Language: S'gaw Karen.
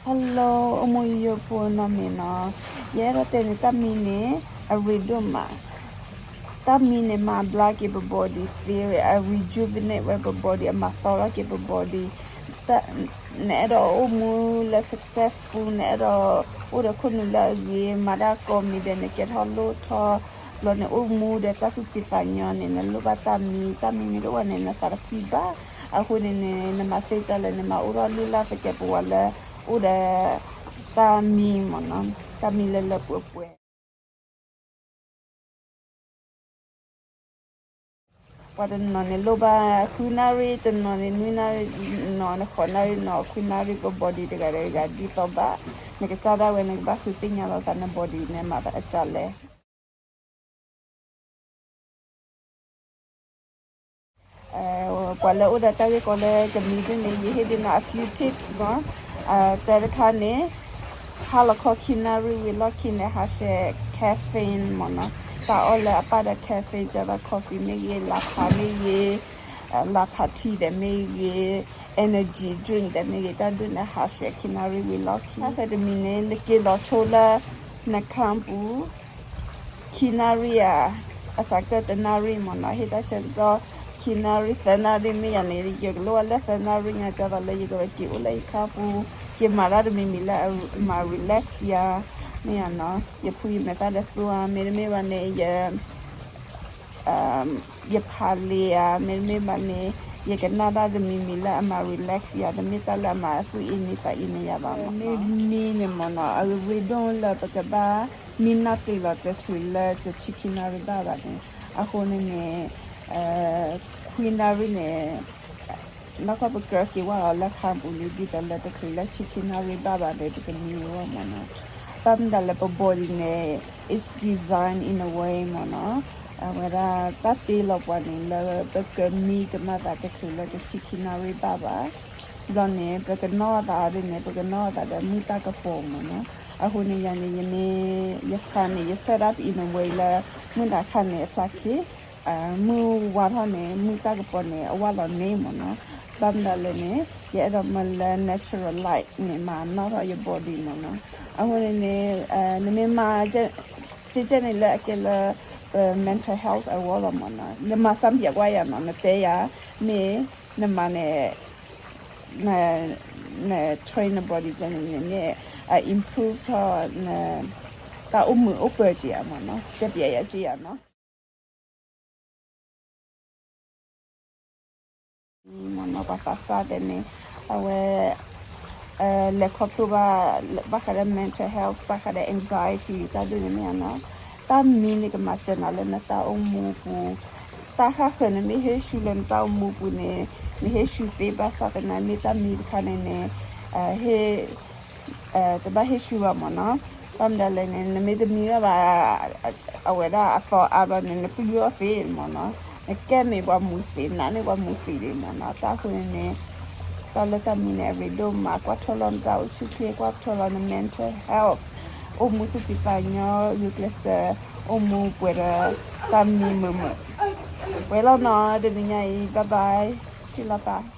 Hello အိၣ်မူယိယိဖိနီၢ်မ့ၢ်နီၤ, ယအဲၣ်ဒိးတဲန့ၣ် တၢ်မံန့ၣ် အရ့ဒိၣ်မး, တၢ်မံန့ၣ် မၤဘျါက့ၤပ body သ့, အ rejuvenate ဝဲပ body, အမၤသီထီၣ်က့ၤပ body, နအဲၣ်ဒိးအိၣ်မူလၢ successful, နအဲၣ်ဒိးအိၣ်ဒီးခိၣ်နူာ်လၢအဂ့ၤ, မၤတၢ်ကိးမံၤဒဲးန့ၣ် ကဲထီၣ်လိၣ်ထီၣ်, ဘျီန့ၣ် အိၣ်မူဒီးတၢ်သူၣ်ဖှံသးညီန့ၣ် နလိၣ်ဘၣ်တၢ်မံ, တၢ်မံမ့ၢ်တအိၣ်ဘၣ်န့ၣ် နသးတဖှံဘၣ်. အဃိန့ၣ်န့ၣ် နမၤသ့ကၢ်လဲၣ်န့ၣ် မၤအိၣ်ထီၣ်လုၢ်လၢ်သကဲးပဝးလၢ အိၣ်ဒီးတၢ်မံမ့ၢ်နီၤ, တၢ်မံလၢလၢပှဲၤပှဲၤ ပှၤတနီၤန့ၣ်လိၣ်ဘၣ်ဃုနၣ်ရံၣ်, တနီၤန့ၣ်နွံနၣ်ရံၣ်, နီၤနဃိးနၣ်ရံၣ်, နီၤဃုနၣ်ရံၣ်, ပ body တဂၤဒီးတဂၤဒ်သိးဘၣ်. နကစၢ်ဒၣ်ဝဲ နကဘၣ်ဃုသ့ၣ်ညါလီၤသး န body န့ၣ်မၤအကၢ်လဲၣ်. ပှၤလၢအိၣ်ဒီးတၢ်ဂ့ၢ်ကီလၢကမံဒ်န့ၣ် ယဟ့ၣ်ဒ်နီၤ a few tips နီၤ. တၢတခါန့ၣ် ဟါလီၤခီခံနၣ်ရံၣ်ဝံၤလီၢ်ခံန့ၣ် ဟးဆှဲး caffeine မ့ၢ်နီၤ. တၢ်အီၣ်လၢအပၣ်ဒီး caffeine ကဲသိး coffee မ့ၢ်ဂ့ၤ, လါဖးမ့ၢ်ဂ့ၤ, လါဖးထံဒဲးမ့ၢ်ဂ့ၤ, energy drink ဒဲးမ့ၢ်ဂ့ၤ, တၢ်ဒ်န့ၣ် ဟးဆှဲးခံနၣ်ရံၣ်ဝံၤလီၢ်ခံ. တၢ်သၢတမံၤန့ၣ် နက့ၤလီၤဆိလၢ နခါပူၤ ခံနၣ်ရံၣ်ဧါ, အစှၤကတၢၢ်တနၣ်ရံၣ်မ့ၢ်နီၤ, ဟ့ၣ်တၢ်ဆၢကတီၢ် ခံနၣ်ရံၣ် သၢနၣ်ရံၣ်မ့ၢ်ယၤန့ၣ် ယကလိၣ်ဝဲလၢသၢနၣ်ရံၣ်ညါ ကဲသိးလၢယကက့ၤအိၣ်လၢယခါပူၤ က့ၤမၤတၢ်တမံၤမံၤလၢအမၤ relax ယၤ မ့ၢ်ယၤနီၤ, ယဖှူယမဲာ်သၣ်ဒီးသူဧါ, မ့တမ့ၢ်ဘၣ်န့ၣ် ယ ယဖးလံာ်ဧါ, မ့တမ့ၢ်ဘၣ်န့ၣ် ယကနၣ်တၢ်တမံၤမံၤလၢအမၤ relax ယၤ, တမ့ၢ်တၢ်လၢအမၤသူၣ်အ့န့သးအ့န့ယၤဘၣ်မ့ၢ်နီၤ. မ့ၢ်မံန့ၣ်မ့ၢ်နီၤ အရ့ဒိၣ်လၢပကဘၣ်မံနီၣ်တ့ၢ်လီၤတချုးလၢတဆံခံနၣ်ရံၣ်ဘၣ်ဘၣ်န့ၣ်, အဃိန့ၣ်န့ၣ် ခွံနၣ်ရံၣ်န့ၣ် နီၢ်ကီၢ်ပကြၢးက့ၤဝဲအီၤလၢခါပူၤလံ ဒ်သိးလၢတချုးလၢဆံခံနၣ်ရံၣ်ဘၣ်ဘၣ်န့ၣ် ပကမံဝဲမ့ၢ်နီၤ. ဘၣ်မနုၤလဲၣ် ပ body န့ၣ် is designed in a way မ့ၢ်နီၤ, အဝဲဒၣ်တၢ်တ့လီၤပှၤန့ၣ်လၢပကမံကမၣ်သးတချုးလၢတဆံခံနၣ်ရံၣ်ဘၣ်ဘၣ်. ဘျီန့ၣ် ပကနီၣ်သးအီၤဒ်န့ၣ် ပကနီၣ်သးဒီးမုၢ်တၢ်ကပီၤမ့ၢ်နီၤ. အဃိန့ၣ်ယၤန့ၣ် ယမ့ၢ် ယခါန့ၣ် ယ set up in a way လၢ မုၢ်နၤခါန့ၣ် အဖျါခ့ မုၢ်ဝါထီၣ်န့ၣ် မုၢ်တၢ်ကပီၤန့ၣ် အဝၢ်လီၤန့ၢ်မ့ၢ်နီၤ. ဘၣ်မနုၤလဲၣ်န့ၣ် ယအဲၣ်ဒိးမၢလၢ natural light န့ၣ် မၤနီၣ်ထီၣ်ယ body မ့ၢ်နီၤ. အဃိန့ၣ်န့ၣ် နမ့ၢ်မၤ ကဲကဲန့ၣ်လၢအကဲလၢ ပ mental health အဂီၢ်လီၤမ့ၢ်နီၤ. နမၤစၢ်ပၠးကွၢ်ယၤနီၤ နတဲယၤ မ့ၢ်နမၤန့ၣ် န train န body ကဲန့ၣ်န့ၣ် မ့ၢ်အ improve ထီၣ် တၢ်အိၣ်မုာ်အိၣ်ပၢၤက့ၤဧါမ့ၢ်နီၤ တဲပၠးယၤက့ၤယၤနီၤ. မ့ၢ်နီၤ ပှၤသးစၢ်ဒဲးန့ၣ် အဝဲ လဲၤခီဖျိဘၣ် ဘၣ်ဃးဒီး mental health ဘၣ်ဃးဒီး anxiety တၢ်ဒ်န့ၣ်မ့ၢ်နီၤ. တၢ်မံန့ၣ်ကမၤစၢၤနၤလၢနတၢ်အိၣ်မူပူၤ, တၢ်ဃၣ်ဃၢၤနမ့ၢ်ဟ့ၣ်ဆူလၢနတၢ်အိၣ်မူပူၤန့ၣ် နဟ့ၣ်ဆူသ့ဘၣ်ဆၣ်သနာ်က့ မ့ၢ်တၢ်မံတခါန့ၣ်န့ၣ် ဟ့ၣ် တဘၣ်ဟ့ၣ်ဆူဘၣ်မ့ၢ်နီၤ. ဘၣ်မနုၤလဲၣ်န့ၣ် နမ့ၢ်တမံဘၣ်ဘၣ် အဝဲဒၣ်အသီအါဘျီန့ၣ် နပျုၢ်အီၣ်သ့မ့ၢ်နီၤ. နကဲမ့ၢ်ပှၤမူၤသ့ နးန့ၢ်ပှၤမူၤသ့ဒံးမ့ၢ်နီၤ. တၢ်အဃိန့ၣ်န့ၣ် တၢ်လၢတၢ်မံန့ၣ် အရ့ဒိၣ်မး ကွၢ်ထီၣ်လီၤနတၢ်အိၣ်ဆူၣ်ချ့ ကွၢ်ထီၣ်လီၤန mental health အိၣ်မူသူၣ်ဖှံသးညီ ဂုာ်ကျဲးစၢး အိၣ်မူပှဲၤဒီးတၢ်မံမုာ်မုာ် ပှဲၤလီၤနီၤ တနံၤညါအံၤ bye bye ထံၣ်လိာ်သး.